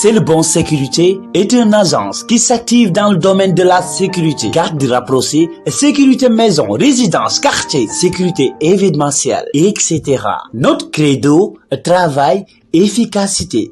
C'est le Bon Sécurité est une agence qui s'active dans le domaine de la sécurité, garde rapprochée, sécurité maison, résidence, quartier, sécurité événementielle, etc. Notre credo, travail, efficacité.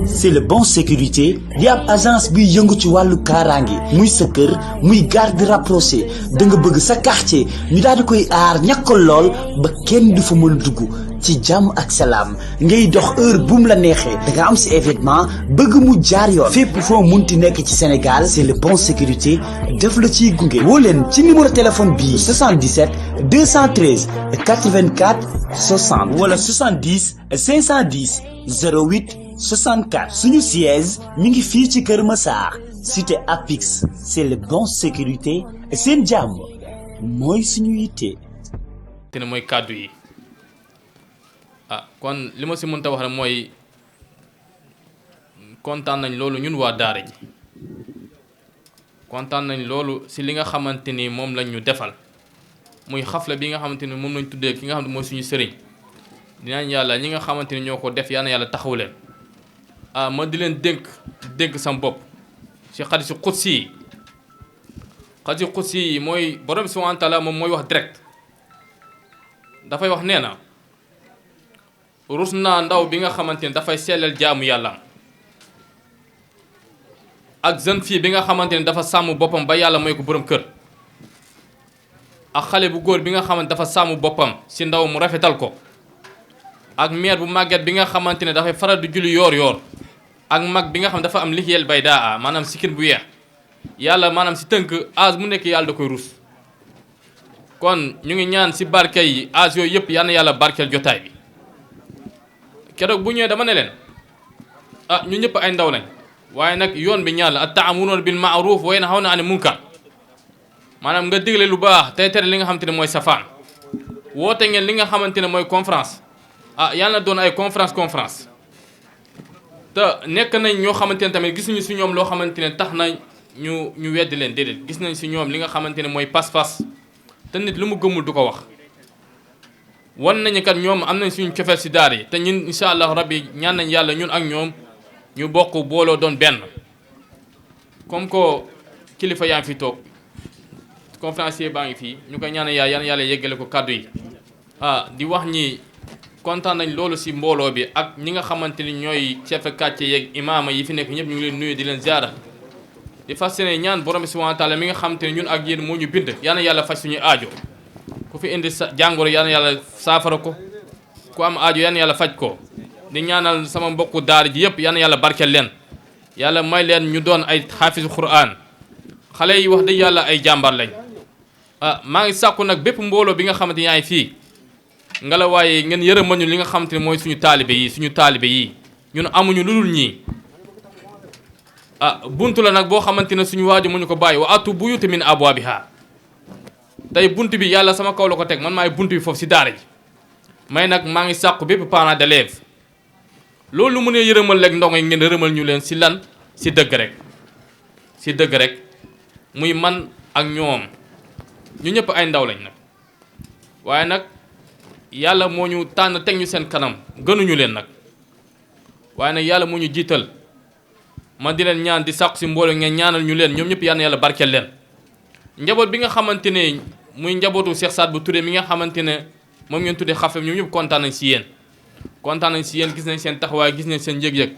C'est le Bon Sécurité di ab agence bi yëngu ci wàllu kaaraange muy sa kër muy garde rapproché da nga bëgg sa quartier ñu daal di koy aar ñàkkal lool ba kenn du fa mën dugg ci jàmm ak salaam ngay dox heure bu mu la neexee da nga am si événement bëgg mu jaar yoon fépp foo munti nekk ci Sénégal c'est le Bon Sécurité def la ciy gunge woo leen ci numéro téléphone bii 77 213 84 60 wala 70 510 08 64 suñu siège mi ngi fii ci Kër Massar cité Apix c'est le Bon Sécurité seen jàmm mooy suñu yitte. te ne mooy kàddu yi kon li ma si mënta wax rek mooy kontaan nañ loolu ñun waa daara ji kontaan nañ loolu si li nga xamante ni moom lañ ñu defal muy xafla bi nga xamante ni moom lañ tuddee ki nga xam ne mooy suñu sëriñ dinañ yàlla ñi nga xamante ni ñoo ko def yal na yàlla taxaw leen ma di leen dénk sam bopp si xadiisu qudsi yi mooy borom subhaanahu wa taala moom mooy wax direct dafay wax nee na rus naa ndaw bi nga xamante ni dafay sellal jaamu yàlla ak jeune fille bi nga xamante ni dafa sàmm boppam ba yàlla mooy ko borom kër ak xale bu góor bi nga xamante dafa sàmm boppam si ndaw mu rafetal ko ak mère bu màgget bi nga xamante ne dafay faral di julli yoor ak mag bi nga xam dafa am lixiyel baydaa maanaam sikkin bu weex yàlla maanaam si tënk âge mu nekk yàlla da koy rus kon ñu ngi ñaan si barke yi âge yooyu yëpp yal na yàlla barkeel jotaay bi keroog bu ñëwee dama ne leen ñu ñëpp ay ndaw lañ waaye nag yoon bi ñaan la at-ta'muruna bil ma'ruf wa yanhawna 'anil munkar maanaam nga digle lu baax tey tere li nga xamante ne mooy safaan woote ngeen li nga xamante ne mooy conférence yàlla na doon ay conférence te nekk nañ ñoo xamante ne tamit gis nañu si ñoom loo xamante ne tax na ñu weddi leen déedéet gis nañ si ñoom li nga xamante ne mooy pas-pas te nit lu mu gëmul du ko wax wan nañu kat ñoom am nañ suñu cofeel si daara yi te ñun incha allah rabbi ñaan nañ yàlla ñun ak ñoom ñu bokk booloo doon benn comme que kilifa yaa ngi fi toog conférencier baa ngi fii ñu koy ñaan yàlla yeggale ko kàddu yi di wax ñi kontaan nañ loolu si mbooloo bi ak ñi nga xamante ni ñooy chef de quartier yeeg imaama yi fi nekk ñëpp ñu ngi leen nuyu di leen ziara di fas yéene ñaan borom bi subhanahu wa taala mi nga xamante ne ñun ak yéen moo ñu bind yal na yàlla faj suñu aajo ku fi indi sa jàngoro yal na yàlla saafara ko ku am aajo yal na yàlla faj ko di ñaanal sama mbokku daara ji yëpp yal na yàlla barkeel leen yàlla may leen ñu doon ay xaafisu Qur'an xale yi wax dëgg yàlla ay jàmbar lañ maa ngi sàkku nag bépp mbooloo bi nga xamante yaa ngi fii ngela waaye ngeen yërëmal ñu li nga xamante ne mooy suñu taalibe yi ñun amuñu lu dul ñii buntu la nag boo xamante ne suñu waaju mu ñu ko bàyyi wa atu buyuta min abwaabiha tey bunt bi yàlla sama kaw la ko teg man maay bunt bi foofu si daara ji may nag maa ngi sàkku bépp parent d'élève loolu lu mu ne yërëmal rek ndongo yi ngeen yërëmal ñu leen si lan si dëgg rek muy man ak ñoom ñu ñëpp ay ndaw lañ nag waaye nag yàlla moo ñu tànn teg ñu seen kanam gënuñu leen nag waaye nag yàlla moo ñu jiital man di leen ñaan di sàkku si mbooloo ngeen ñaanal ñu leen ñoom ñëpp yal na yàlla barkeel leen njaboot bi nga xamante ne muy njabootu Cheikh Sadbou Touré mi nga xamante ne moom ngeen tuddee xafle ñoom ñëpp kontaan nañ si yéen gis nañ seen taxawaay gis nañ seen yëg-yëg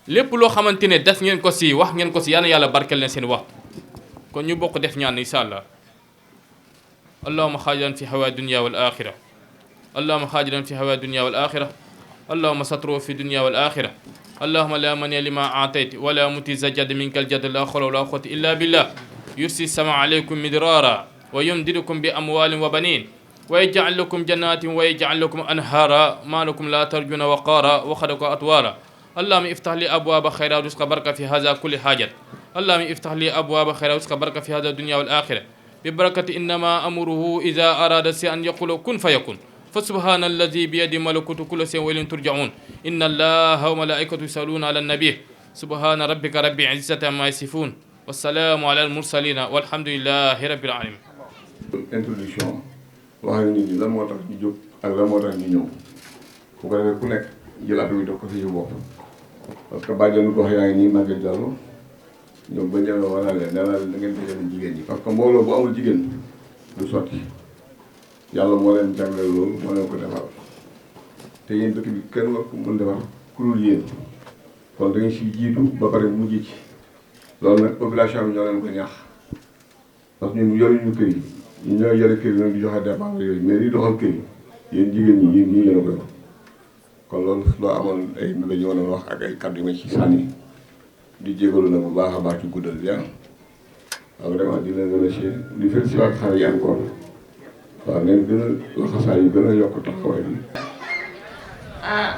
lépp loo xamante ne def ngeen ko si wax ngeen ko si yal na yàlla barkeel leen seen wax kon ñu bokk def ñaan incha allah allahumma xaajiran fi hawa dunya wal axira اللهم خاجلا في هواء الدنيا والآخرة اللهم ستره في الدنيا والآخرة اللهم لا منع لما أعطيت ولا متي زجد منك الجد لا حول ولا قوة إلا بالله يرسل السماء عليكم مدرارا ويمددكم بأموال وبنين ويجعل لكم جنات ويجعل لكم أنهارا ما لكم لا ترجون وقارا وخلق أطوارا اللهم افتح لي أبواب خير ورزق بركة في هذا كل حاجة اللهم افتح لي أبواب خير ورزق بركة في هذا الدنيا والآخرة ببركة إنما أمره إذا أراد شيئا يقول كن فيكون فسبحان الذي بيده ملكوت كل شيء وإليه ترجعون إن الله وملائكته يصلون على النبي سبحان ربك رب العزة عما يصفون والسلام على المرسلين والحمد لله رب العالمين. introduction wax nit ñi lan moo tax ñu jóg ak lan moo tax ñu ñëw bu ko defee ku nekk jël at mi def ko fi bopp parce que bàjjenu gox yaa ngi nii Maguette Diallo ñoom ba ñëwee war naa leen nee naa leen da ngeen dajale jigéen ñi parce que mbooloo bu amul jigéen du sotti yàlla moo leen jàngal loolu moo leen ko defal te yéen dëkk bi kenn war ko mën defar ku dul yéen kon da ngeen si jiitu ba pare mujj ci loolu nag population bi ñoo leen ko ñaax parce que ñun yoruñu kër yi ñu ñoo yore kër yi nag di joxe dépense yooyu mais li doxal kër yi yéen jigéen ñi yéen ñii yéen a ko yor kon loolu loo amoon ay mbir ñu mën a wax ak ay kàddu yu ma ci sànni di jégalu na bu baax a baax ci guddal bi waaw vraiment di leen remercier di fekk si waat xale yi encore waaw ngeen gën a laxasaay yu gën a yokk taxawaay bi.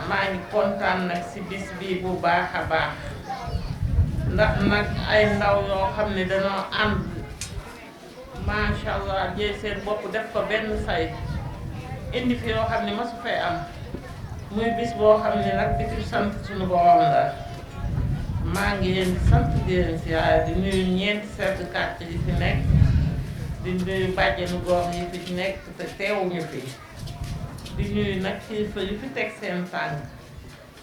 maa ngi kontaan nag si bis bii bu baax a baax ndax nag ay ndaw yoo xam ne dañoo ànd macha allah jël seen bopp def ko benn say indi fi yoo xam ne masu fay am muy bis boo xam ne nag di fi sant suñu borom la. maa ngi leen di sant di leen siyaare di nuyu ñeenti chef de quartier yi fi nekk di nuyu bàjjenu gox yi fi nekk te teewuñu fi di nuyu nag kilifa yi fi teg seen tànk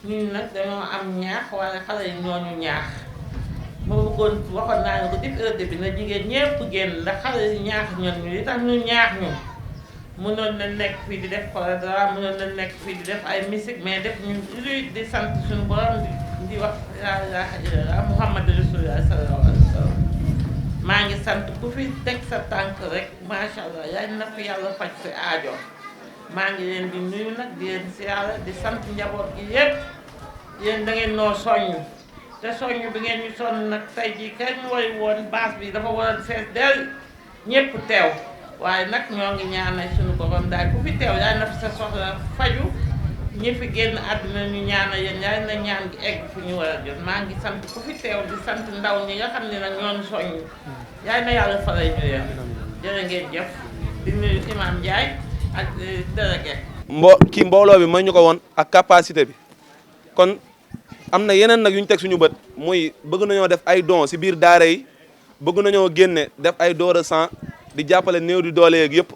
ñun nag dañoo am ñaax waaye xale yi ñooñu ñaax ma bëggoon waxoon naa ne ko def heure bi na jigéen ñépp génn ndax xale yi ñaax ñun ñu li tax ñu ñaax ñu mënoon na nekk fii di def programme mënoon na nekk fii di def ay musique mais def ñu luy di sant suñu borom di wax laa ilaaha illallaah Muhammadu Rasulullah sallallaahu alayhi wa sallam maa ngi sant ku fi teg sa tànk rek macha allah yal na fi yàlla faj si aajo maa ngi leen di nuyu nag di leen siyaare di sant njaboot gi yépp yéen da ngeen noo soññ te soññ bi ngeen ñu sonn nag tey jii kenn woy woon baas bi dafa waroon fees del ñépp teew waaye nag ñoo ngi ñaanal suñu borom daal ku fi teew yal na fi sa soxla faju ñi fi génn àdduna ñu ñaanal yéen yal na ñaan gi egg fu ñu war a jot maa ngi sant ku fi teew di sant ndaw ñi nga xam ne nag ñoonu soññ yal na yàlla faral ñu leen jërë ngeen jëf di nuyu Imam Ndiaye ak délégué mbooloo bi may ñu ko woon ak capacité bi kon am na yeneen nag yu ñu teg suñu bët muy bëgg nañoo def ay dons si biir daara yi bëgg nañoo génne def ay don de sang di jàppale néew di doole yeeg yëpp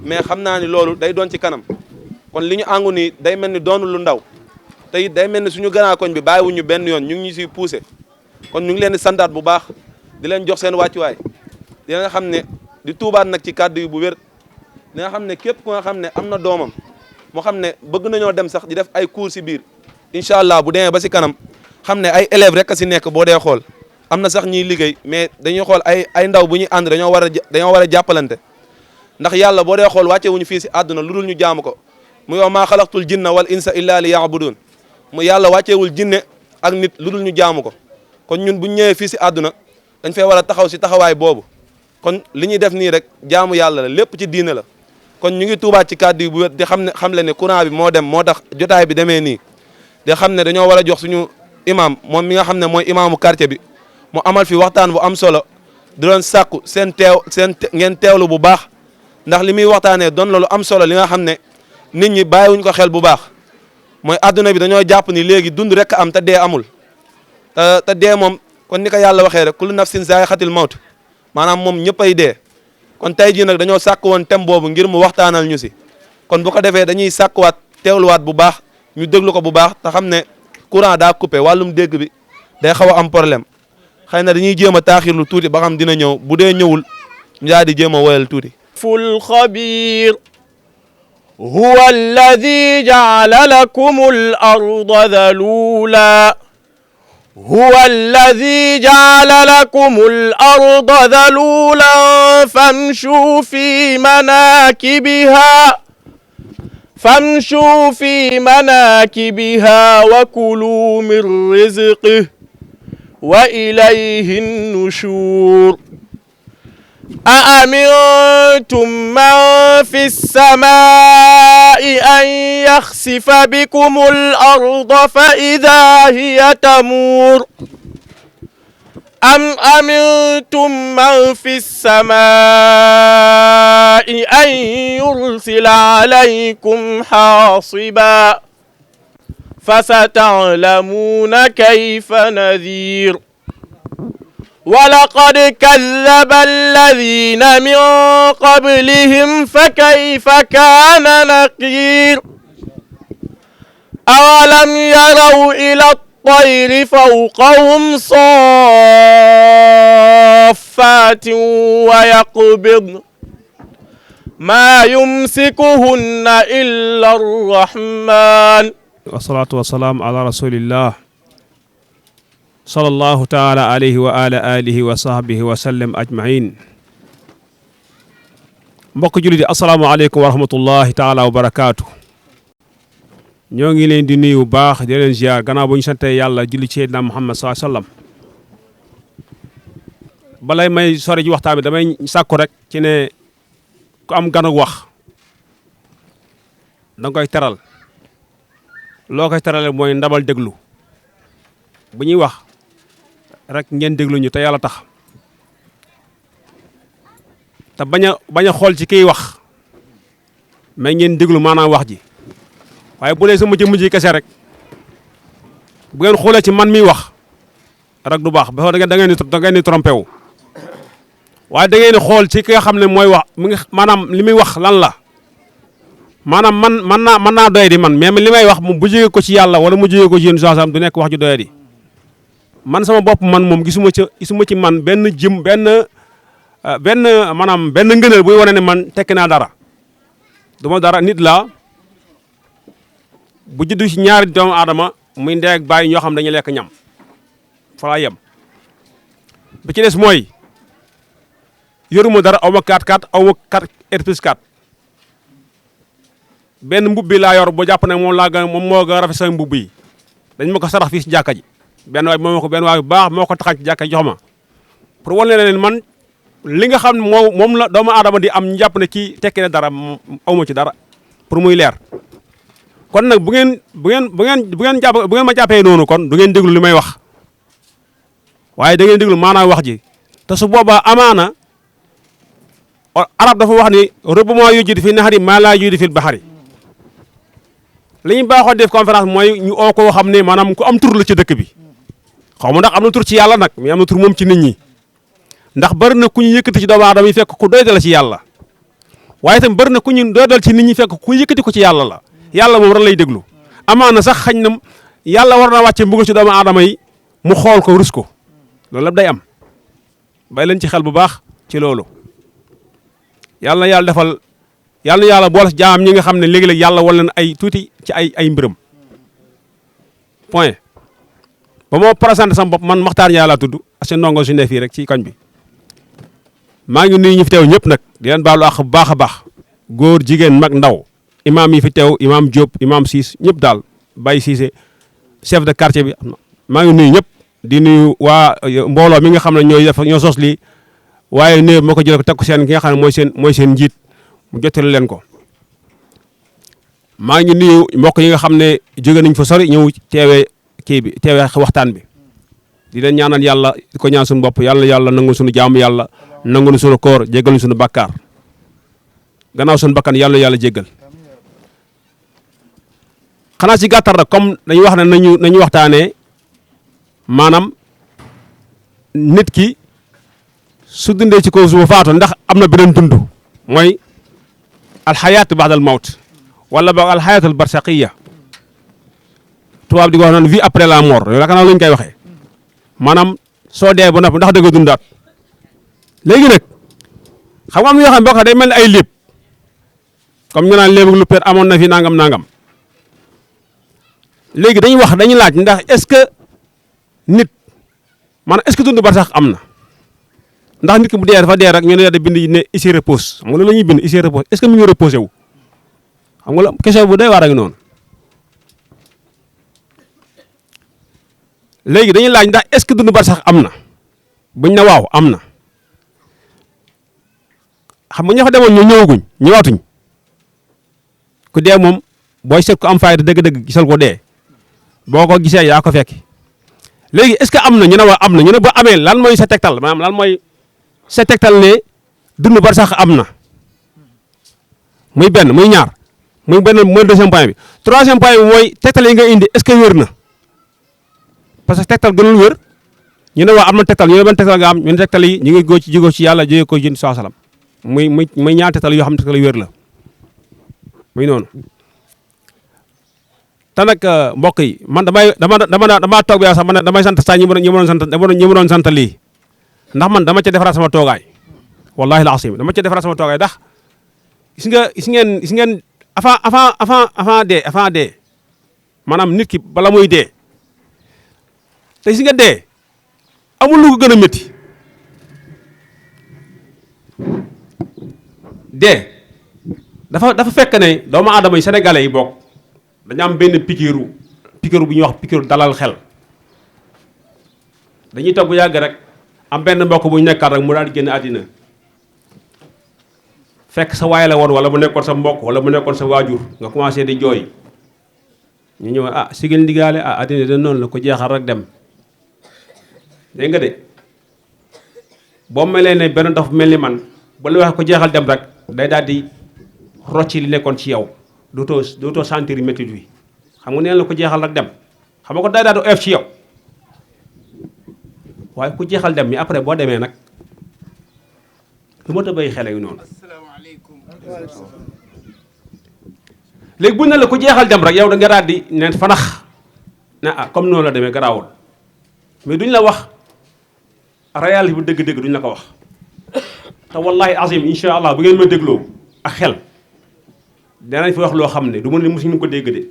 mais xam naa ni loolu day doon ci kanam kon li ñu àngu nii day mel ni doonu lu ndaw te it day mel ni suñu grand koñ bi bàyyiwuñu benn yoon ñu ngi ñu siy poussé kon ñu ngi leen di santaat bu baax di leen jox seen wàccuwaay di nga xam ne di tuubaat nag ci kàddu yi bu wér di nga xam ne képp ku nga xam ne am na doomam moo xam ne bëgg nañoo dem sax di def ay cours si biir incha allah bu demee ba si kanam xam ne ay élèves rek a si nekk boo dee xool am na sax ñiy liggéey mais dañuy xool ay ndaw bu ñuy ànd dañoo war a jàppalante ndax yàlla boo dee xool wàcce wuñu fii si àdduna lu dul ñu jaamu ko mu yow maa xalaqtul jinna wal insa illa li yaabudun mu yàlla wàcceewul jinne ak nit lu dul ñu jaamu ko kon ñun buñ ñëwee fii si àdduna dañ fee war a taxaw si taxawaay boobu kon li ñuy def nii rek jaamu yàlla la lépp ci diine la kon ñu ngi tuubaat ci kàddu yi bu wér di xam le ne courant bi moo dem moo tax jotaay bi demee nii di xam ne dañoo war a jox suñu imam moom mi nga xam ne mooy imaamu quartier bi mu amal fi waxtaan bu am solo di doon sàkku ngeen teewlu bu baax ndax li muy waxtaanee doon la lu am solo li nga xam ne nit ñi bàyyiwuñ ko xel bu baax mooy adduna bi dañoo jàpp ni léegi dund rek am te dee amul te dee moom kon ni ko yàlla waxee rek kullu nafsin zaa'iqatul mawt maanaam moom ñëpp ay dee kon tey jii nag dañoo sàkk woon thème boobu ngir mu waxtaanal ñu si kon bu ko defee dañuy sàkkuwaat teewluwaat bu baax ñu déglu ko bu baax te xam ne courant daa coupé wàllum dégg bi day xaw a am problème xëy na dañuy jéem a taaxirlu tuuti ba xam dina ñëw bu dee ñëwul ñu daal di jéem a woyal tuuti. ful xabiir huwa alladi ja'ala lakumul arda dhaluula هو الذي جعل لكم الأرض ذلولا فامشوا في مناكبها وكلوا من رزقه وإليه النشور أأمنتم من في السماء أن يخسف بكم الأرض فإذا هي تمور أم أمنتم من في السماء أن يرسل عليكم حاصبا فستعلمون كيف نذير ولقد كذب الذين من قبلهم فكيف كان نكير أولم يروا إلى الطير فوقهم صافات ويقبضن ما يمسكهن إلا الرحمن والصلاة والسلام على رسول الله صلى الله تعالى عليه وعلى آله وصحبه وسلم أجمعين. mbokk jullit yi asalaamaaleykum wa rahmatullahi taala wa barakaatu. ñoo ngi leen di nuyu bu baax di leen ziar gannaaw bu ñu sante yàlla julli ci Seydina Muhammad sallallahu alayhi wasallam. balay may sori ci waxtaan bi damay sàkku rek ci ne ku am gan ak wax da nga koy teral loo koy terale mooy ndabal déglu bu ñuy wax rek ngeen déglu ñu te yàlla tax te bañ a xool ci kiy wax mais ngeen déglu maanaam wax ji waaye bu dee sama jëmm ji kese rek bu ngeen xoolee ci man miy wax rek du baax ba da ngeen di trompé wu waaye da ngeen di xool ci ki nga xam ne mooy wax mu ngi maanaam li muy wax lan la maanaam man naa doye di man mais li may wax moom bu jógee ko ci yàlla wala mu jógee ko ci yéen saasam du nekk wax ju doye di man sama bopp man moom gisuma ci man benn maanaam benn ngëneel buy wane ne man tekki naa dara duma dara nit laa bu juddu ci ñaari doomu aadama muy ndey ak baay ñoo xam dañuy lekk ñam fa laa yem bi ci des mooy yoruma dara aw ma 4x4 aw ma 4R+4 benn mbubb bi laa yor boo jàpp ne moom moo gën a rafet sama mbubb yi dañ ma ko sarax fii si jàkka ji benn waay bu baax moo ko taxañ ci jàkka ji jox ma pour wane leen man li nga xam ne moom la doomu aadama di am ñu jàpp ne kii tekki na dara awma ci dara pour muy leer kon nag bu ngeen ma jàppee noonu kon du ngeen déglu li may wax waaye da ngeen déglu maanaam wax ji te su boobaa amaana arab dafa wax ni rubbama yujadu fi nahri maa laa yujadu fil bahri li ñu baaxoo def conférence mooy ñu oo koo xam ne maanaam ku am tur la ci dëkk bi xaw ma ndax am na tur ci yàlla nag mais am na tur moom ci nit ñi ndax bari na ku ñu yëkkati ci doomu aadama yi fekk ku doy dal ci yàlla waaye itam bari na ku ñu doy dal ci nit ñi fekk ku yëkkati ko ci yàlla la yàlla moom ran lay déglu amaana sax xañ na yàlla war na wàcce mbugal ci doomu aadama yi mu xool ko rus ko loolu lépp day am bay leen ci xel bu baax ci loolu yàlla yàlla boole si jaam ñi nga xam ne léegi-léeg yàlla wal leen ay tuuti ci ay mbiram point ba moo présenté sama bopp man Makhtar Ndiaye laa tudd asi ndongo su ne fii rek ci koñ bi maa ngi nuyu ñu fi teew ñëpp nag di leen baalu àq bu baax a baax góor jigéen mag ndaw imaam yi fi teew imaam Diop imaam Siis ñëpp daal Baye Cissé chef de quartier bi maa ngi nuyu ñëpp di nuyu waa mbooloo mi nga xam ne ñoo sos lii waaye nuyu moo ko jëlee ko teg ko seen ki nga xam ne mooy seen njiit mu jottali leen ko maa ngi nuyu mbokk yi nga xam ne jóge nañ fa sori ñëw teewee waxtaan bi di leen ñaanal yàlla di ko ñaan suñu bopp yàlla nangu suñu jaamu yàlla nangu suñu koor jéggal suñu bakkaar gannaaw suñu bakkan yàlla jéggal xanaa ci gàttal rek comme dañu wax ne nañu waxtaanee maanaam nit ki su dundee ci kaw suuf faatu ndax am na beneen dund mooy alxayaatu ba'dal mawt wala boog alxayaatul barsaqiya tubaab di ko wax naan vie après la mort yow yaakaar naa lu ñu koy waxee maanaam soo dee ba noppi ndax dëgg dundaat léegi nag xam nga am na yoo xam ne boo xam day mel ni ay léeb comme ñu naan léeb lu peer amoon na fi nangam léegi dañuy laaj ndax est-ce que nit maanaam est-ce que dund barsax am na ndax nit ki bu dee dafa dee rek ñu ne yàlla bind ne ici repose xam nga loolu la ñuy bind ici repose est-ce que mu ngi reposé wu xam nga la question bu doy waar ak noonu léegi dañuy laaj ndax est-ce que dund barsax am na buñ ne waaw am na xam nga ña fa demoon ñu ñëwaatuñ ku dee moom booy seet ko am fayda dëgg-dëgg gisal ko dee boo ko gisee yaa ko fekk léegi est-ce que am na ñu ne waa am na ñu ne ba amee lan mooy sa tegtal maanaam lan mooy sa tegtal ne dund barsax am na muy benn muy ñaar muy benn mooy deuxième point bi troisième point bi mooy tegtal yi nga indi est-ce que wér na parce que tegtal gënul wér ñu ne waa am na tegtal ñu ne ban tegtal nga am ñu ne tegtal yi ñu ngi jóge ci yàlla jóge ko jën saa salaam muy ñaar tegtal yoo xam ne tegtal yu wér la muy noonu te nag mbokk yi man damaa toog bi sax man damay sant saa ñi ma doon sant lii ndax man dama ca defaraat sama toogaay wallahi laasim dama ca defaraat sama toogaay ndax gis ngeen avant dee maanaam nit ki bala muy dee te gis nga dee amul lu ko gën a métti dee dafa fekk ne doomu aadama yi sénégalais yi bokk dañu am benn pikiiru bu ñuy wax pikiiru dalal xel dañuy toog bu yàgg rek am benn mbokk bu ñu nekkaat rek mu daal di génn àddina fekk sa waay la woon wala mu nekkoon sa mbokk wala mu nekkoon sa waajur nga commencé di jooy ñu ñëw sigil ndigaale àddina de noonu la ko jeexal rek dem dégg nga de boo melee ne benn dof mel ni man bu la waxee ko jeexal dem rek day daal di rocci li nekkoon ci yow dootoo sentir métit wi xam nga neen la ko jeexal rek dem xam nga ko day daal di oyof ci yow waaye ku jeexal dem mi après boo demee nag lu ma ta bay xele yu noonu léegi bu ne la ku jeexal dem rek yow da nga daal di ne fanax ne comme noonu la demee garaawul mais duñ la wax réalité bu dëgg-dëgg duñ la ko wax te wallahi azim insha allah bu ngeen ma dégloo ak xel danañ fi wax loo xam ne du ma ne mosuñu ko dégg de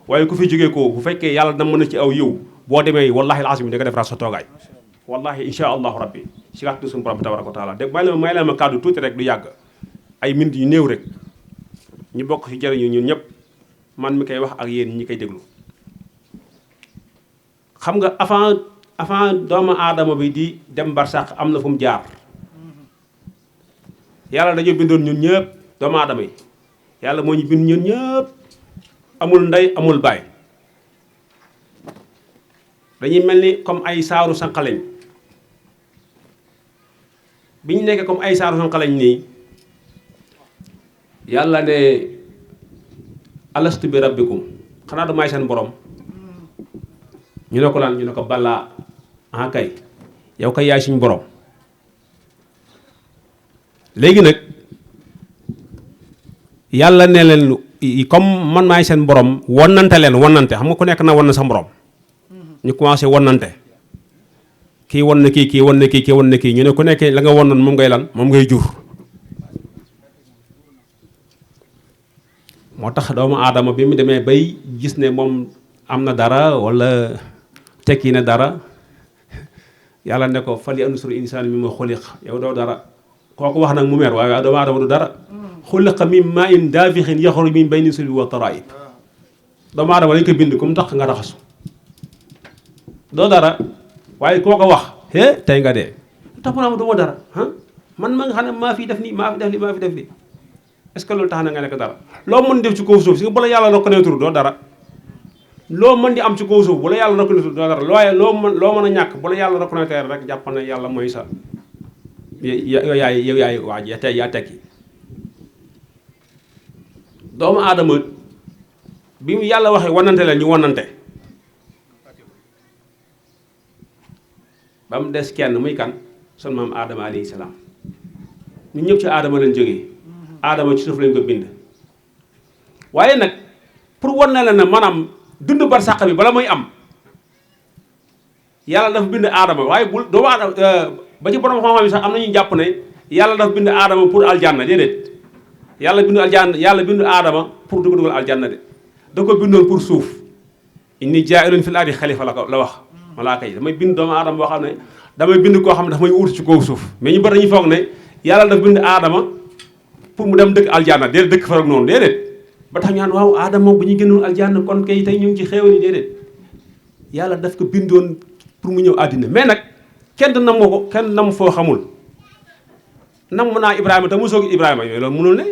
waaye ku fi jógee ko bu fekkee yàlla na mën a ci aw yiw boo demee wallahi azim da nga defaraat sa toogaay wallahi insha allahu rabbi si kàttu suñu borom tabaraka wa taala dégg may la ma kàddu tuuti rek du yàgg ay minutes yu néew rek ñu bokk ci jëriñu ñun ñëpp man mi koy wax ak yéen ñi koy déglu xam nga avant doomu aadama bi di dem barsàq am na fu mu jaar yàlla dañoo bindoon ñun ñëpp doomu aadama yi yàlla moo ñu bind ñun ñëpp amul ndey amul baay dañuy mel ni comme ay saaru sànqaleñ bi ñu nekkee comme ay saaru sànqaleñ nii yàlla ne alastu bi rabbikum xanaa du may seen borom ñu ne ko lan ñu ne ko balaa kay yow kay yaay suñu borom léegi nag yàlla ne leen comme man maay seen borom wonante xam nga ku nekk na won na sa borom ñu commencé wonante kii won na kii won na kii won na kii ñu ne ku nekk la nga won moom ngay lan moom ngay jur moo tax doomu aadama bi mu demee bay gis ne moom am na dara wala tekki na dara yàlla ne ko fal yansur insaan mi ma xuliq yow doo dara kooku wax nag mu mer waaye doomu aadama du dara xuliqa min maa'in daafixin yaxruju min bayni sulbi wa taraa'ib doomu aadama lañ ko bind comme tax nga raxasu doo dara waaye koo ko wax tey nga dee tax mu naa ma du ma dara man ma nga xam ne maa fi def nii maa fi def nii est-ce que loolu tax na nga nekk dara loo mën def ci kaw suuf si nga bala yàlla reconnaître doo dara loo mën di am ci kaw suuf bu la yàlla reconnaître doo dara waaye loo mën a ñàkk bu la yàlla reconnaître rek jàpp na yàlla mooy sa yow yaay waa ji tey yaa tekki doomu aadama bi mu yàlla waxee wanante leen ñu wanante ba mu des kenn muy kan sunu maam aadama alayhi salaam ñun ñëpp ci aadama lañ jógee aadama ci suuf lañ ko bind waaye nag pour wan na la ne maanaam dund barsàq bi bala muy am yàlla dafa bind aadama waaye bul doomu aadama ba ci borom xam-xam yi sax am nañu jàpp ne yàlla dafa bind aadama pour aljanna déedéet yàlla bindu aadama pour dugal aljanna de da ko bindoon pour suuf inni jaa'ilun fil ardi xalifa la wax malaaka yi damay bind doomu aadama boo xam ne damay bind koo xam ne dafa may uut ci kaw suuf mais ñu bari dañuy foog ne yàlla dafa bind aadama pour mu dem dëkk aljanna déedéet dëkk fa rek noonu déedéet ba tax ñu naan waaw aadama bu ñu génnoon aljanna kon kay tey ñu ngi ci xéewal yi déedéet yàlla daf ko bindoon pour mu ñëw àddina mais nag kenn nam foo xamul nam naa Ibrahima te mosoo gis Ibrahima yooyu loolu mënul ne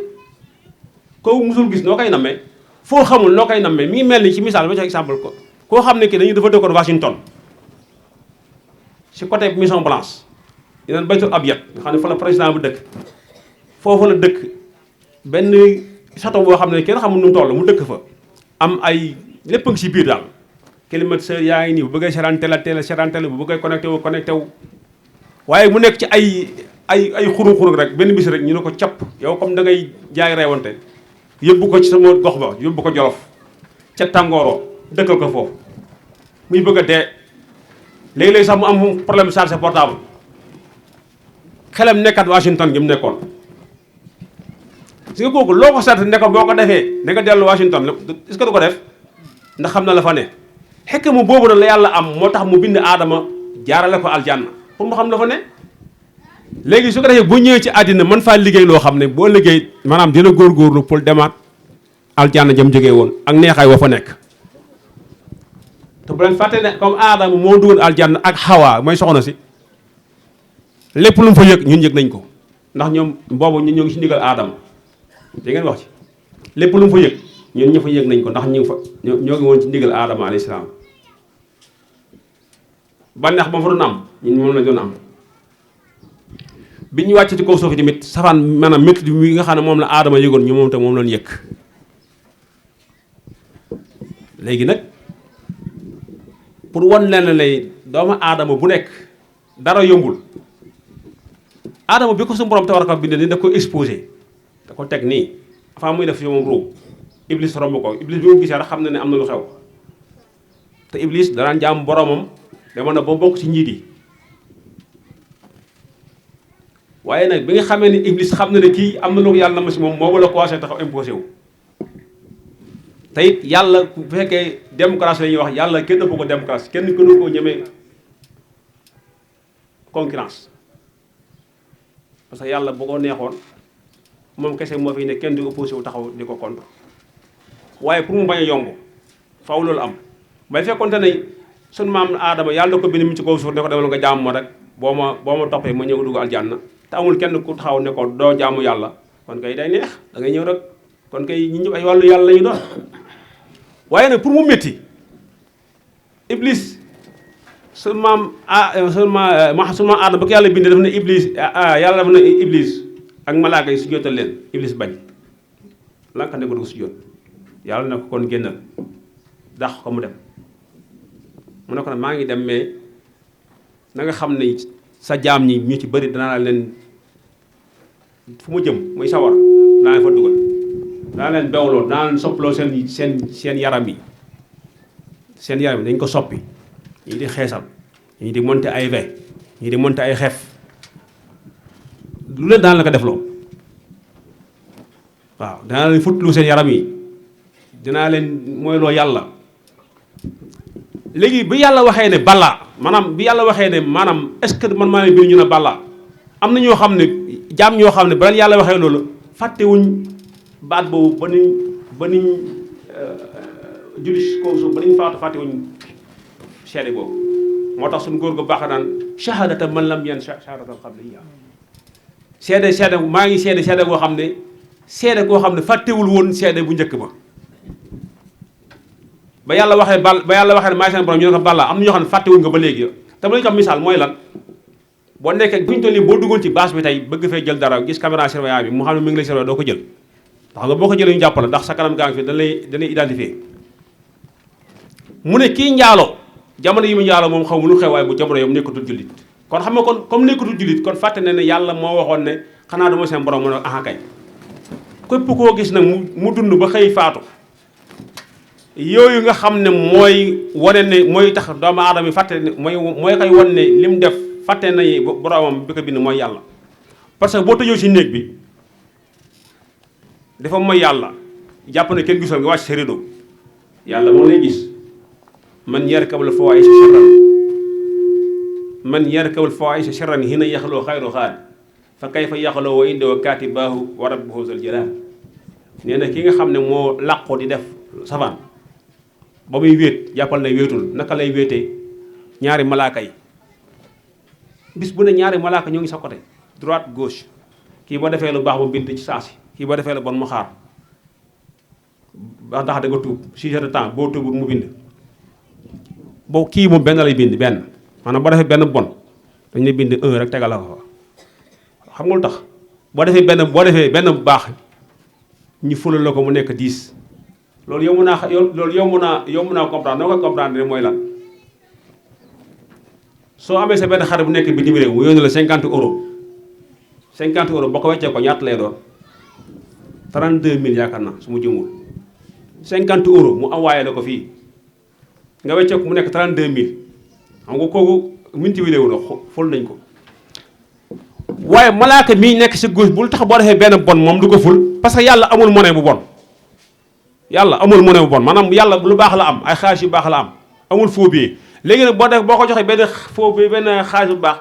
koo mosul gis noo koy nammee foo xamul noo koy nammee mi ngi mel ni ci misaal ba jox exemple ko koo xam ne ki dañu dafa dëkkoon Washington ci côté Maison Blanche yeneen baytul abyad nga xam ne fa la président bu dëkk foofu la dëkk benn château boo xam ne kenn xamul nu mu toll mu dëkk fa am ay lépp a ngi si biir daal climatiseur yaa ngi nii bu bëggee seetaan télé bu bëggee connecté wu waaye mu nekk ci ay xuru rek benn bis rek ñu ne ko capp yow comme da ngay jaay reewante yóbbu ko ci sama gox ba yóbbu ko Jolof ca tàngooroo dëkkal ko foofu muy bëgg a dee léegi-léegi sax mu am problème chargé portable xelam nekkat Washington gi mu nekkoon si nga kooku loo ko sant ne ko boo ko defee da nga dellu Washington est-ce que du ko def ndax xam na la fa ne xekk mu boobu na la yàlla am moo tax mu bind aadama jaarale ko aljanna pour mu xam la fa ne léegi su ko defee bu ñëwee ci àddina man faa liggéey loo xam ne boo liggéey maanaam dina góorgóorlu pour demaat aljanna jëm jógee woon ak neexaay wa fa nekk te bu leen fàtte ne comme aadama moo dugal aljanna ak xawaa mooy soxna si lépp lu mu fa yëg ñun yëg nañ ko ndax ñoom boobu ñun ñoo ngi si ndigal aadama da ngeen wax ci lépp lu mu fa yëg ñun ñu fa yëg nañ ko ndax ñu fa ñoo ngi woon ci ndigal aadama alayhi salaam bànneex ba mu fa doon am ñun moom la doon am bi ñu wàcc ci kaw suuf tamit safaan maanaam métti bi nga xam ne moom la aadama yëgoon ñu moom te moom lañ yëg léegi nag pour wan leen lay doomu aadama bu nekk dara yombul aadama bi ko suñu borom tabaraka bindee ni da ko exposé da ko teg nii avant muy def ci moom ruub iblis romb ko iblis bi mu gisee rek xam na ne am na lu xew te iblis danaan jaam boromam dama na ba bokk ci njiit yi waaye nag bi nga xamee ni iblis xam na ne kii am na lu yàlla ma si moom moo la commencé taxaw imposé wu te it yàlla bu fekkee démocratie la ñuy wax yàlla kenn ëpp ko démocratie kenn gënu koo ñemee concurrence parce que yàlla bu ko neexoon moom kese moo fi ne kenn di opposé wu taxaw di ko contre waaye pour mu bañ a yomb faw loolu am bay fekkoonte ne sunu maam aadama yàlla da ko bind mi ci kaw suuf ne ko demal nga jaamu ma rek boo ma toppee ma ñëw dugg aljanna te amul kenn ku taxaw ne ko doo jaamu yàlla kon kay day neex da ngay ñëw rek kon kay ñi ñëpp ay wàllu yàlla lañu doon waaye nag pour mu métti iblis sunu maam aadama ba ko yàlla bindee daf ne iblis yàlla dafa ne iblis ak malaaka yi su jootal leen iblis bañ lanka ne ko du ko su jot yàlla ne ko kon génnal dàq ko mu dem mu ne ko nag maa ngi dem mais na nga xam ne sa jaam ñi ñu ci bëri danaa leen fu mu jëm muy sawar danaa leen fa dugal danaa leen bewloo danaa leen soppaloo seen yaram yi seen yaram yi dañ ko soppi ñii di xeesal ñii di monter ay ve ñii di monter ay xef lu leen daan la ko defloo waaw danaa leen futtlu seen yaram yi dinaa leen mooyloo yàlla léegi bi yàlla waxee ne balaa maanaam bi yàlla waxee ne maanaam est-ce que man maa ne biir ñu ne balaa am na ñoo xam ne jaam ñoo xam ne ba leen yàlla waxee loolu fàttewuñ baat boobu ba niñ julli ko suuf ba niñ fàttewuñ seede boobu moo tax suñu góor gu baax naan shahadata man lam yan shahadata qabliya seede maa ngi seede boo xam ne seede koo xam ne fàttewul woon seede bu njëkk ba yàlla waxee ne maay seen borom ñu ne ko balla am na ñoo xam ne fàttewuñ nga ba léegi te ma la ñu ko misaal mooy lan boo nekkee bu ñu toll nii boo duggoon ci bâche bi tey bëgg fee jël dara gis caméra surveillance bi mu xam ne mi ngi lay surveiller doo ko jël ndax nga boo ko jëlee ñu jàpp la ndax sa kanam gaa ngi fi dañ lay identifier mu ne kii njaalo jamono yi mu njaalo moom xaw mu lu xew waaye bu jamono yow nekkatul jullit kon xam nga kon comme nekkatul jullit kon fàtte ne yàlla moo waxoon ne xanaa dama seen borom mu ne aha kay képp koo gis nag mu dund ba xëy faatu yooyu nga xam ne mooy wane ne mooy tax doomu aadama yi fàtte ne mooy koy wan ne li mu def fàtte na boromam bi ko bind mooy yàlla parce que boo tëjoo ci néeg bi dafa mooy yàlla jàpp ne kenn gisul nga wàcc sa rideau yàlla moo lay gis man yarkabul fawaahisha sharran man yarkabul fawaahisha sharran hina yaxloo xayru xaal fa kayfa yaxloo wa indahu kaatibaahu wa rabbuhu zal jalaal nee na ki nga xam ne moo làqoo di def safaan ba muy wéet jàppal na wéetul naka lay wéetee ñaari malaaka yi bis bu ne ñaari malaaka ñoo ngi sa côté droite gauche kii boo defee lu baax mu bind ci saasi kii boo defee lu bon mu xaar ba ndax da nga tuub 6 heures de temps boo tuubul mu bind boo kii moom benn lay bind benn maanaam boo defee benn bon dañ lay bind 1 rek tegal la ko fa xam nga lu tax boo defee benn bu baax ñu fulal la ko mu nekk 10 loolu yomb naa comprendre noo koy comprendre mooy lan soo amee sa benn xarit bu nekk bitim réew mu yónnee la 50 euros 50 euros boo ko weccee ko ñaata lay doon 32 000 yaakaar naa su ma jëmul 50 euros mu envoyé la ko fii nga wecceeku mu nekk 32000 xam nga kooku multiplié wu na ful nañ ko waaye malaaka mii nekk si gauche bul tax boo defee benn bon moom du ko ful parce que yàlla amul monnaie bu bon yàlla amul monnaie bu bon maanaam yàlla lu baax la am ay xaalis yu baax la am amul faux billet léegi nag boo ko joxee benn faux billet benn xaalis bu baax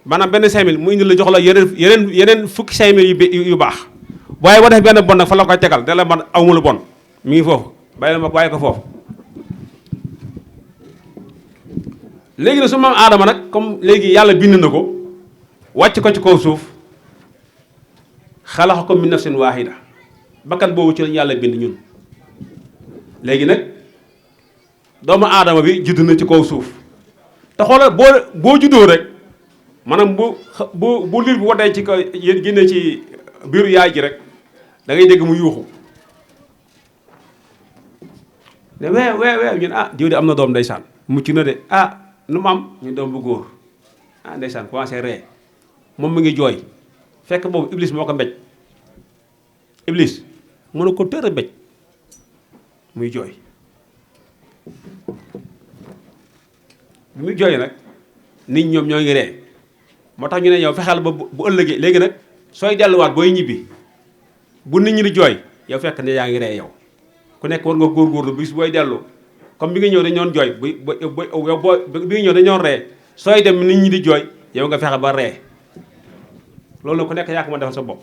maanaam benn 5000 mu indi la jox la yeneen fukki 5000 yu baax waaye boo defee benn bon nag fa la koy tegal da la man amul bon mi ngi foofu bàyyi ko foofu léegi nag su maam aadama nag comme léegi yàlla bind na ko wàcc ko ci kaw suuf xalaxakum min nafsin waahida bakkan boobu ci lañu yàlla bind ñun léegi nag doomu aadama bi judd na ci kaw suuf te xoolal boo juddoo rek maanaam bu liir bi waddee ci kaw yéen génne ci biiru yaay ji rek da ngay dégg mu yuuxu ne wee ñun diw de am na doom ndeysaan mucc na de nu mu am ñu doom bu góor ndeysaan commencé ree moom mu ngi jooy fekk boobu iblis moo ko mbéj iblis mën na ko tër a mbéj muy jooy bi muy jooy nag nit ñoom ñoo ngi ree moo tax ñu ne yow fexeel ba bu ëllëgee léegi nag sooy delluwaat booy ñibbi bu nit ñi di jooy yow fekk ne yaa ngi ree yow ku nekk war nga góorgóorlu bis booy dellu comme bi nga ñëw dañu doon jooy bi nga ñëw dañu doon ree sooy dem nit ñi di jooy yow nga fexe ba ree loolu nag ku nekk yaa ko ma defal sa bopp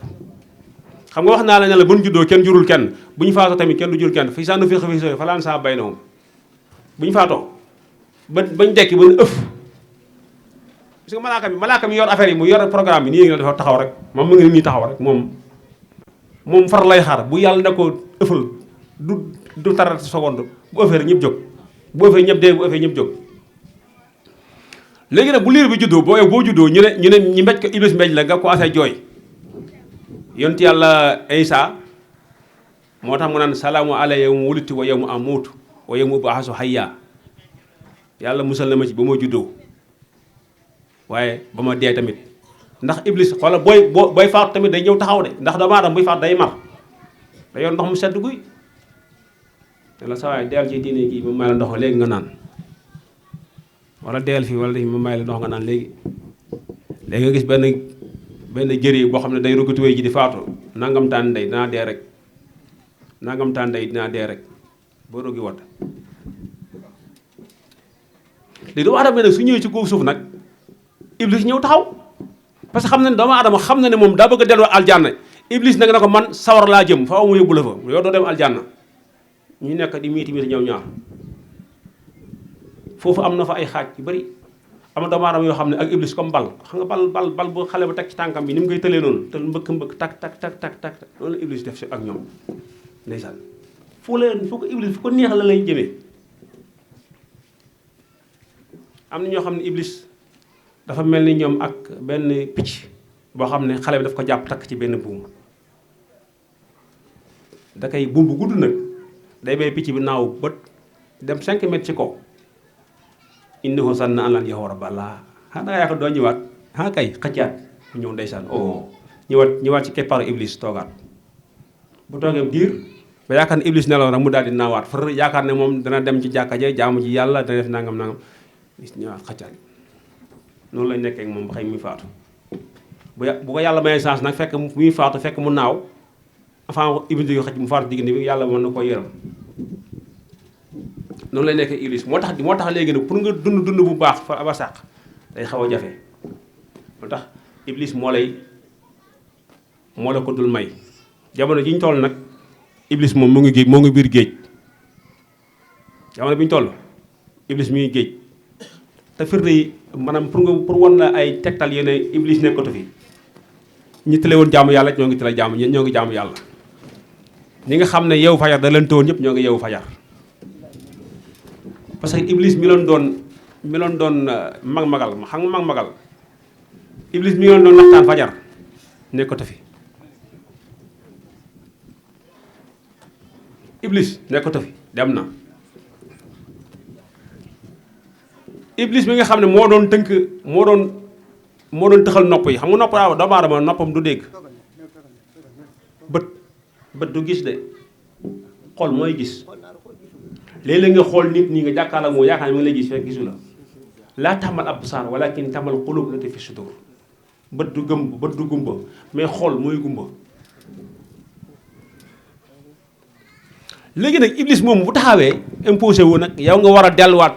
xam nga wax naa la ne la bu ñu juddoo kenn jurul kenn bu ñu faatoo tamit kenn du jur kenn fi sànnu fi xafi sooy falaan saa bay na moom bu ñu faatoo bañ dekki ba ëff parce que malaaka mi yor affaire yi mu yor programme bi nii ngi dafa taxaw rek moom mu ngi nii taxaw rek moom far lay xaar bu yàlla ne ko ëffal du tarat seconde bu ëffee rek ñëpp jóg bu ëffee ñëpp dee bu ëffee ñëpp jóg léegi nag bu liir bi juddoo boo juddoo ñu ne ñi mbéj ko iblis mbéj la nga commencé jooy yonent yàlla Isa moo tax mu naan salaamu alayya yawma wulidtu wa yawma amuutu wa yawma ub'asu hayya yàlla musal na ma ci ba ma juddoo waaye ba ma dee tamit ndax iblis xoola booy faatu tamit day ñëw taxaw de ndax doomu aadama buy faatu day mar da yor ndox mu sedd guy te la sawaay deel ci diine kii ma may la ndox léegi nga naan wala deel fii wala ma may la ndox nga naan léegi nga gis benn jëri boo xam ne day rugatuwee ji di faatu nangam taan ndey dinaa dee rek nangam taan ndey dinaa dee rek boo rogi wat léegi doomu aadama nag su ñëwee ci kaw suuf nag iblis ñëw taxaw parce que xam na ne doomu aadama xam na ne moom daa bëgg a delloo aljanna iblis nag na ko man sawar laa jëm faaw mu yóbbu la fa yow doo dem aljanna ñu nekk di miiti ñoom ñaar foofu am na fa ay xaaj yu bari am na doomu aadama yoo xam ne ak iblis comme bal xam nga bal bu xale bu teg ci tànkam bi ni mu koy tëlee noonu te mbëkk tak tak loolu la iblis def si ak ñoom ndeysaan fu ko iblis fu ko neex la lay jëmee am na ñoo xam ne iblis dafa mel ni ñoom ak benn picc boo xam ne xale bi daf ko jàpp takk ci benn buum da koy buum bu gudd nag day bay picc bi naaw bët dem 5 mètres ci kaw innahu zanna an lan yaxuura ballaa da nga yaakaar doo ñëwaat kay xëccaat mu ñëw ndeysaan ñëwaat ci keppaaru iblis toogaat bu toogee diir ba yaakaar ne iblis nelaw rek mu daal di naawaat far yaakaar ne moom dana dem ci jàkka ja jaamu ji yàlla dana def nangam ñëwaat xëccaat noonu lañ nekkee ak moom ba xëy muy faatu bu ko yàlla mayee chance nag fekk muy faatu fekk mu naaw avant iblis yu xëcc mu faatu diggante bi yàlla mën na ko yërëm noonu lay nekkee iblis moo tax léegi nag pour nga dund bu baax fa ba sàq day xaw a jafe moo tax iblis moo la ko dul may jamono ji ñu toll nag iblis moom moo ngi biir géej jamono bi ñu toll iblis mi ngi géej te firnde yi maanaam pour wan la ay tegtal yéene iblis nekkatu fi ñi tële woon jaamu yàlla ñoo ngi tële ñoo ngi jaamu yàlla ñi nga xam ne yeewu fajar da leen tëwoon ñëpp ñoo ngi yeewu fajar parce que iblis mi loon doon mag-magal xam nga mag-magal iblis mi loon doon waxtaan fajar nekkatu fi iblis nekkatu fi dem na iblis mi nga xam ne moo doon tëxal nopp yi xam nga nopp doomu aadama noppam du dégg bët du gis de xol mooy gis léeg-léeg nga xool nit ñi nga jàkkaarloo moo yaakaar ne mi ngi lay gis fekk gisu la laa taxmal absaar walakin taxmal qulub lati fi sudur bët du gumba mais xool mooy gumba. léegi nag iblis moom bu taxawee imposé wu nag yow nga war a delluwaat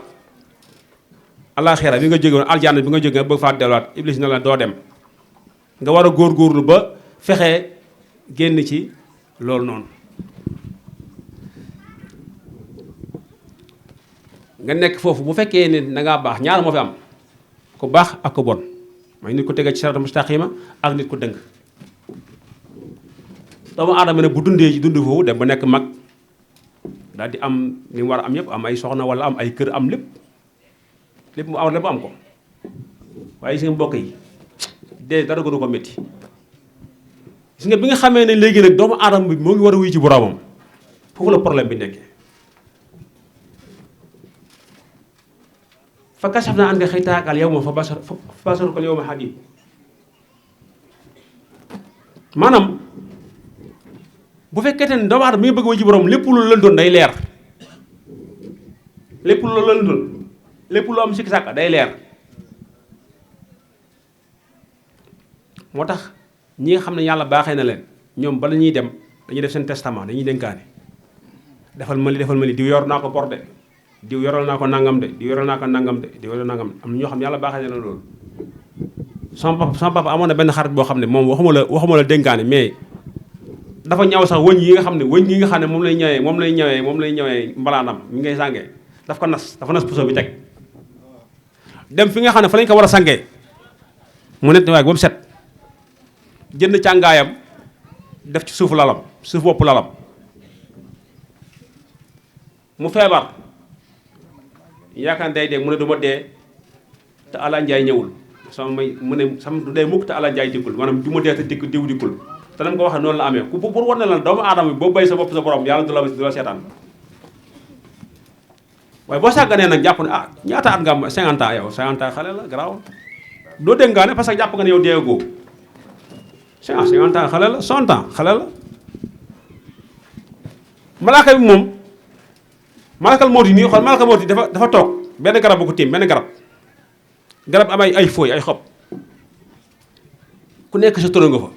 alaxira bi nga jóge woon aljanna bi nga jóge nga bëgg faa delluwaat iblis na la doo dem nga war a góorgóorlu ba fexe génn ci loolu noonu. nga nekk foofu bu fekkee ne da ngaa baax ñaar moo fi am ku baax ak ku bon mooy nit ku tege ci siraatal mustaqima ak nit ku dëng. doomu aadama ne bu dundee ci dund foofu dem ba nekk mag daal di am li mu war a am yëpp am ay soxna wala am ay kër am lépp mu am ko waaye seen mbokk yi dee dara gënu ko métti. gis nga bi nga xamee ne léegi nag doomu aadama bi moo ngi war a wuy ci boroomam foofu la problème bi nekkee. fa kashafnaa anka xittaa'akal yawma fa basaruka al yawma hadiid maanaam bu fekkee ne doomu aadama mi ngi bëgg wuy ci boroom lépp lu lëndoon day leer lépp lu lëndoon lépp lu am sikki sàkk day leer. moo tax ñi nga xam ne yàlla baaxee na leen ñoom bala ñuy dem dañuy def seen testament dañuy dénkaane defal ma li diw yor naa ko bor de diw yoral naa ko nangam de diw yoral naa ko nangam de diw yoral nangam am na ñoo xam ne yàlla baaxee na leen loolu. sama papa amoon na benn xarit boo xam ne moom waxuma la dénkaane mais dafa ñaw sax wëñ yi nga xam ne moom lay ñëwee mbalaanam mi ngay sàngee dafa nas puso bi teg dem fi nga xam ne fa lañ ko war a sàngee mu net waaye ba mu set jënd càngaayam def ci suufu lalam suuf bopp lalam mu feebar yaakaar ne day dee mu ne du ma dee te Alla Njaay ñëwul mu ne du dee mukk te Alla Njaay dikkul maanaam du ma dee te diw dikkul te nam ko waxee noonu la amee ku pour war na la doomu aadama bi boo bay sa bopp sa borom yàlla du la seetaan waaye boo sàgganee nag jàpp ne ñaata at nga am 50 ans yow 50 ans xale la garaaw doo dénkaane parce que jàpp nga ne yow deegoo 50 ans xale la 100 ans xale la. malaaka bi moom malakal mawti nii xool malakal mawti dafa toog benn garab bu ko tiim benn garab am ay fooy ay xob ku nekk sa toro nga fa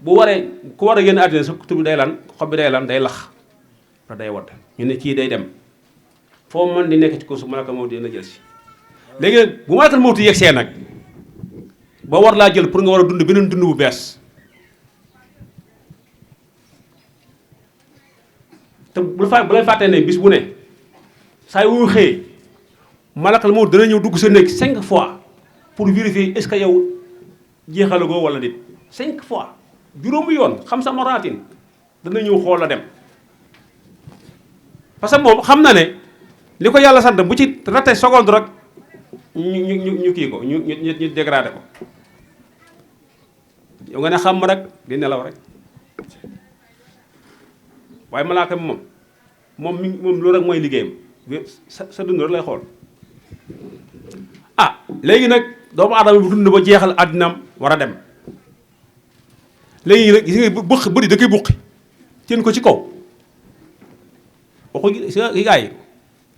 bu waree ku war a génn àddina sa tur bi day lan xob bi day lan day lax te day wadd ñu ne kii day dem foo mën di nekk ci ko su malakal mawti dina jël si léegi nag bu malakal mawti yegsee nag ba war laa jël pour nga war a dund beneen dund bu bees te bu lay fàttee ne bis bu ne saa yu xëyee malakal mawti dana ñëw dugg sa néeg 5 fois pour vérifier est-ce que yow jeexalagoo wala déet 5 fois juróomi yoon xam sa moraatin dana ñëw xool la dem parce que moom xam na ne li ko yàlla sant bu ci raté seconde rek ñu kii ko ñu dégradé ko yow nga ne xam ma rek di nelaw rek waaye malaaka bi moom loolu rek mooy liggéeyam sa dund rek lay xool léegi nag doomu aadama bu dund ba jeexal àddinaam war a dem léegi nag gis nga bëri da koy buqi teen ko ci kaw waxu gi gars yi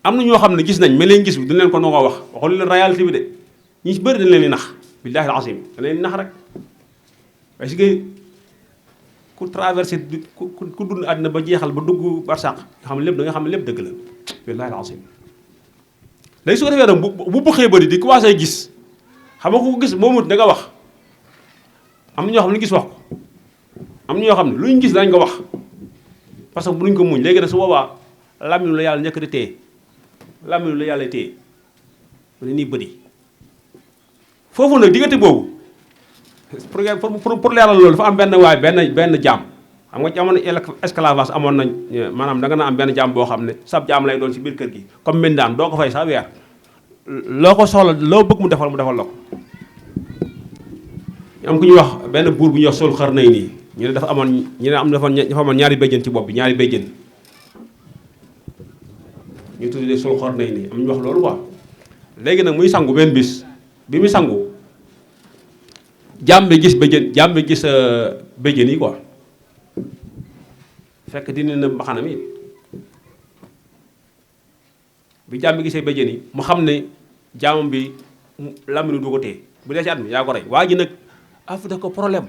am na ñoo xam ne gis nañ mais leen gis bi dañ leen ko noo wax waxul leen réalité bi de ñi ci bëri dañ leen di nax billaahi al-azim dañ leen di nax rek waaye si ngay ku traversé ku dund àddina ba jeexal ba dugg barsàq nga xam ne lépp da nga xam ne lépp dëgg la billaahi al-azim léegi su ko defee nag bu bëxee bëri di commencé gis xam nga ku gis moomut da nga wax am na ñoo xam ne gis wax ko am na ñoo xam ne lu ñu gis dañ ko wax parce que bu nuñ ko muñ léegi nag su boobaa làmmiñ la yàlla njëkk di téye làmmiñ la yàlla téye mu ne nii bëri foofu nag diggante boobu pour leeral loolu dafa am benn waay benn jaam xam nga ci amoon esclavage amoon nañ maanaam da nga na am benn jaam boo xam ne sab jaam lay doon ci biir kër gi comme mbindaan doo ko fay sax weer loo ko soxla loo bëgg mu defal la ko am ku ñuy wax benn buur bu ñuy wax sol xar nay nii ñu ne dafa amoon ñu ne dafa amoon ñaari béjjën ci bopp bi ñaari béjjën ñu tuddee sol xar nay nii am ñu wax loolu quoi léegi nag muy sangu benn bis bi muy sangu jaam bi gis béjjën yi quoi fekk dina na mbaxana mi bi jaam bi gisee béjjén yi mu xam ne jaamam bi laminu du ko téye bu dee ci at mi yaa ko rey waa ji nag daf ko problème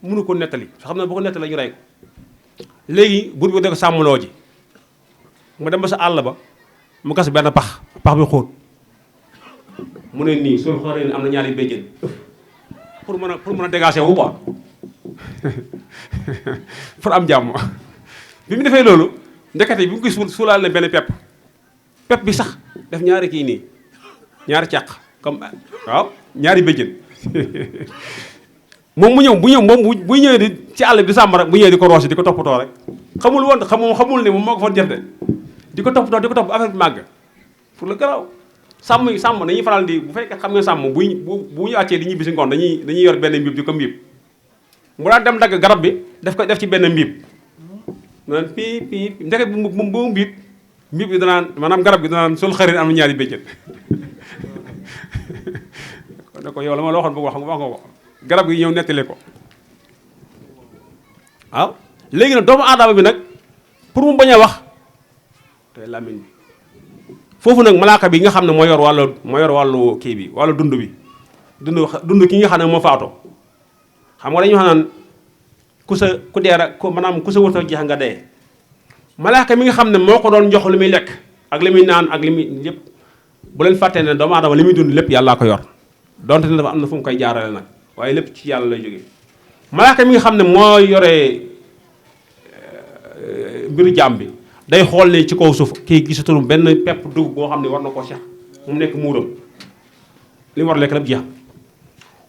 mënu ko nettali soo xam ne bu ko nettali ñu rey ko léegi buur bi da ko sàmmloo ji mu dem ba sa àll ba mu gas benn pax bi xóot mu ne nii soo xoolee ne am na ñaari béjjén pour mën a dégager wu quoi pour am jàmm bi mu defee loolu ndekete bi mu koy suulaal na benn pepp bi sax def ñaari kii nii ñaari càq comme waaw ñaari béjjén moom bu ñëwee di ci àll bi di sàmm rek bu ñëwee di ko roose di ko toppatoo rek xamul ne moom moo ko fa def de di ko toppatoo di ko topp affaire bi màgg pour le garaaw sàmm dañuy faral di bu fekkee xam nga sàmm bu ñu wàccee di ñibbi si ngoon dañuy yor benn mbiib di ko mbiib mu daan dem dagg garab bi def ci benn mbiib naan pii ndeke bu mbiib bi danaan maanaam garab gi danaan sol xarit am na ñaari béjjén ne ko yow la ma la waxoon bëgg wax nga ko garab gi ñëw nettali ko waaw léegi nag doomu aadama bi nag pour mu bañ a wax te làmmiñ bi foofu nag malaaka bi nga xam ne moo yor wàllu kii bi wàllu dund bi dund ki nga xam ne moo faatoo xam nga dañuy wax naan ku dee rek maanaam ku sa wërta jeex nga dee malaaka mi nga xam ne moo ko doon jox li muy lekk ak li muy naan ak li muy yëpp bu leen fàttee ne doomu aadama li muy dund lépp yàllaa ko yor donte ne dafa am na fu mu koy jaarale nag waaye lépp ci yàlla lay jógee malaaka mi nga xam ne moo yore mbiru jaam bi day xool ne ci kaw suuf kii gisatul benn pepp dugub boo xam ne war na koo seex mu nekk muuram li mu war a lekk lépp jeex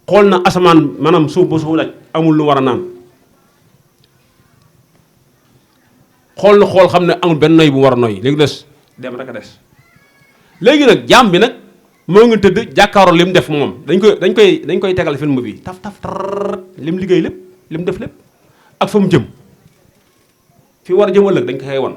xool na asamaan maanaam suuf ba suuf daj amul lu war a naan xool xam ne amul benn noy bu war a noy léegi des dem rek a des léegi nag jaam bi nag moo ngi tëdd jàkkaaroo li mu def moom dañ koy tegal film bi taf tar li mu liggéey lépp li mu def lépp ak fa mu jëm fi war a jëm ëllëg dañ ko xëy wan